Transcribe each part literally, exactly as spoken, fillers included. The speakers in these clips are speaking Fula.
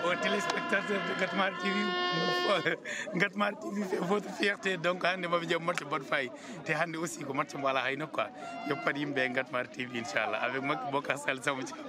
Aux téléspectateurs de Gatmar T V, Gatmar T V fait votre fierté. Donc hannde maɓe jam match mbaɗ fayi. Te hannde aussi ko match mbo alaa hay nokku quoi. Yoppat yimɓe e Gatmar T V inchallah avec Makki Bokar Sall Samba Thiam.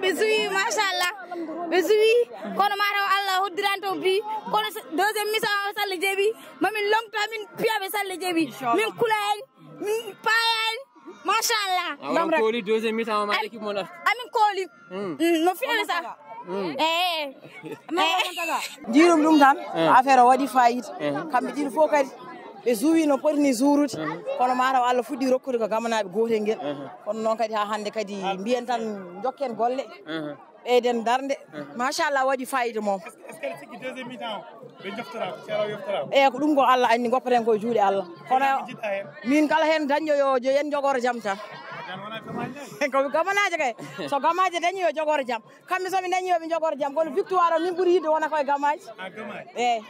Ɓe suwi, machallah. Ɓe suwi, kono mataw Allah hoddiranto bi. Kono deuxième mi-temps o, salle jeeɓi. Mamin longto, min piya ɓe, salle jeeɓi. Min kula en, min paya en. Machallah. Awa, on kooli deuxième mi-temps o ma équipe mon. Amin kooli. Hmm. Hmm, no fiya sa. Hmm. Eh. Jiirum ɗum tan, affaire o waɗi fayida. Kamɓe ɗiɗo fof kadi ɓe suwi no poti ni suurude. Kono mataw Allah fuɗɗi rokkude ko gamanaaɓe gootel ngel. Kono noon kadi haa hannde kadi mbiyen tan njokken golle. Ɓeyden darnde. Machallah, waɗi fayida moom. Est-ce que aɗa sikki deuxième mi-temps o ɓe joftoraako, Ceerno yoftoraako? Eyi, ko ɗum ko Allah anndi, ngoppaten ko e juuɗe Allah. Kono min kala heen dañɗo yo, yo en jogoro jam tan. Ko gamanaaje kay. So gamaaje dañi yo jogoro jam. Kamɓe so ɓe dañi yo ɓe jogoro jam. Kono victoire o min ɓuri yiɗde wona koye gamaaji. Eyi.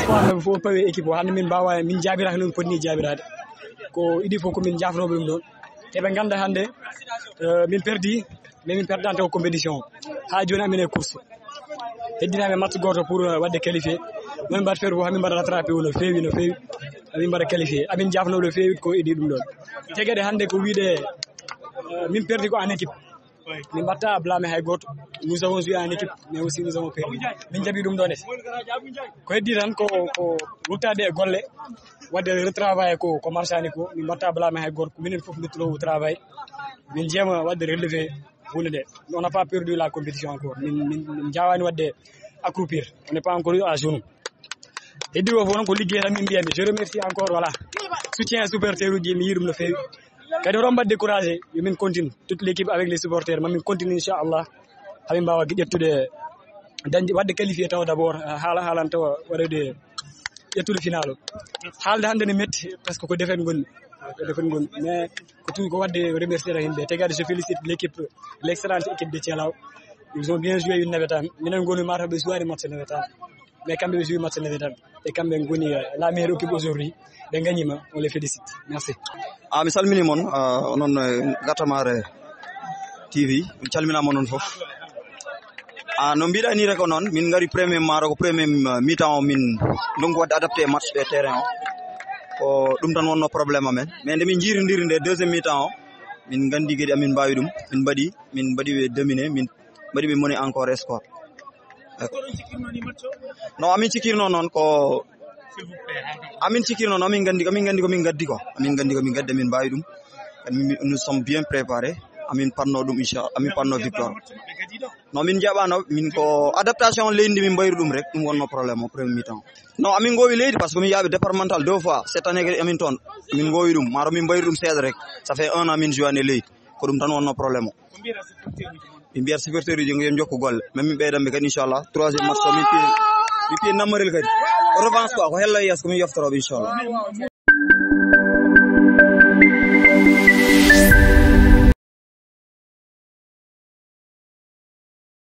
Ko hannde fof pawi équipe o, hannde min mbaawa, min jaabira hannde no poti ni jaabiraade. Ko idii fof ko min jaafnooɓe ɗum ɗoon. Eɓe ngannda hannde, eh, min perdi, mais min perdante o compétition o. Haa jooni amin e course. Heddinaaɓe match gooto pour, eh, waɗde qualifié. Min mbaɗa feere fof, hamin mbaɗa rattrapé o no feewi, no feewi. Amin mbaɗa qualifié. Amin jaafnoo no feewi ko idii ɗum ɗoon. Tigi kadi hannde ko wiyde, eh, min perdi ko en équipe. Min mbaɗta blâme hay gooto. Nous avons joué en équipe, mais aussi nous avons perdu. Min jaɓi ɗum ɗoon ne. Ko heddii tan ko, ko ruttaade e golle, waɗde retravaillé ko, ko marchani ko. Min mbaɗta blâme hay gooto. Ko minen fof ndettunoo o travail. Min njeema waɗde relevé huunde nde. On n'a pas perdu la compétition encore. Min, min, min njaawaani waɗde accroupir. On n'est pas encore à genoux. Heddii o fof noon ko liggey tan min mbiyatmi. Je remercie encore, voilà, soutien supporter uji, mi yiɗi ɗum no feewi. Kadi hoto mbaɗ découragé, yo min continue. Toute l'équipe avec les supporters, ma min continue inchallah. Hamin mbaawa ƴettude, dañde, waɗde qualifié taw d'abord, haala, haalanta waɗude ƴettude final o. Haalde hannde ne metti, parce que ko défaite ngonmi. Ko défaite ngonmi. Mais ko tout ko waɗde remercier tan yimɓe. Tigi kadi je félicite l'équipe, l'excellente équipe de Thielaw. Ils ont bien joué une navétane. Minen ngoni mataw ɓe jouaani match navétane. Mais kamɓe ɓe joué match nde tan. E kamɓe ngoni, euh, la meilleure équipe aujourd'hui. Ɓe gagnima, on les félicite. Merci. Ah, mi salmini mon, ah, onon, eh, Gatamare T V. Mi calminama onon fof. Ah, no mbiɗa ni rek ko noon, min ngari premier maaro ko premier, euh, mi-temps o min ndonki waɗde adapté e match e terrain o. Ko ɗum tan wonno problème amen. Mais nde min jiirindiri nde deuxième mi-temps o, min nganndi kadi amin mbaawi ɗum. Min mbaɗi, min mbaɗi ɓe dominé, min mbaɗi ɓe moni encore score. No amin cikkirno noon ko, amin cikkirno noon, amin nganndi, amin nganndi ko min ngaddi ko. Amin nganndi ko min ngaddi, amin mbaawi ɗum. Kadi min, nous sommes bien préparés. Amin panno ɗum, inchallah, amin panno victoire. No min jaɓano, min ko adaptation leydi ndi min mbayru ɗum rek, ɗum wonno problème o premier mi-temps. No amin ngowi leydi, parce que min yaaɓe départemental deux fois. Cette année kadi amin toon. Min ngowi ɗum, maro min mbayru ɗum seeɗa rek. Ça fait un an min jouaani e leydi. Ko ɗum tan wonno problème o. Min mbiyata supporter uji ko yo njokku golle. Mais min ɓeydanɓe kadi inchallah. Troisième match o min piye, min piye nammarel kadi. Ko revanche quoi, ko hello yeeso ko min yoftorooɓe inchallah.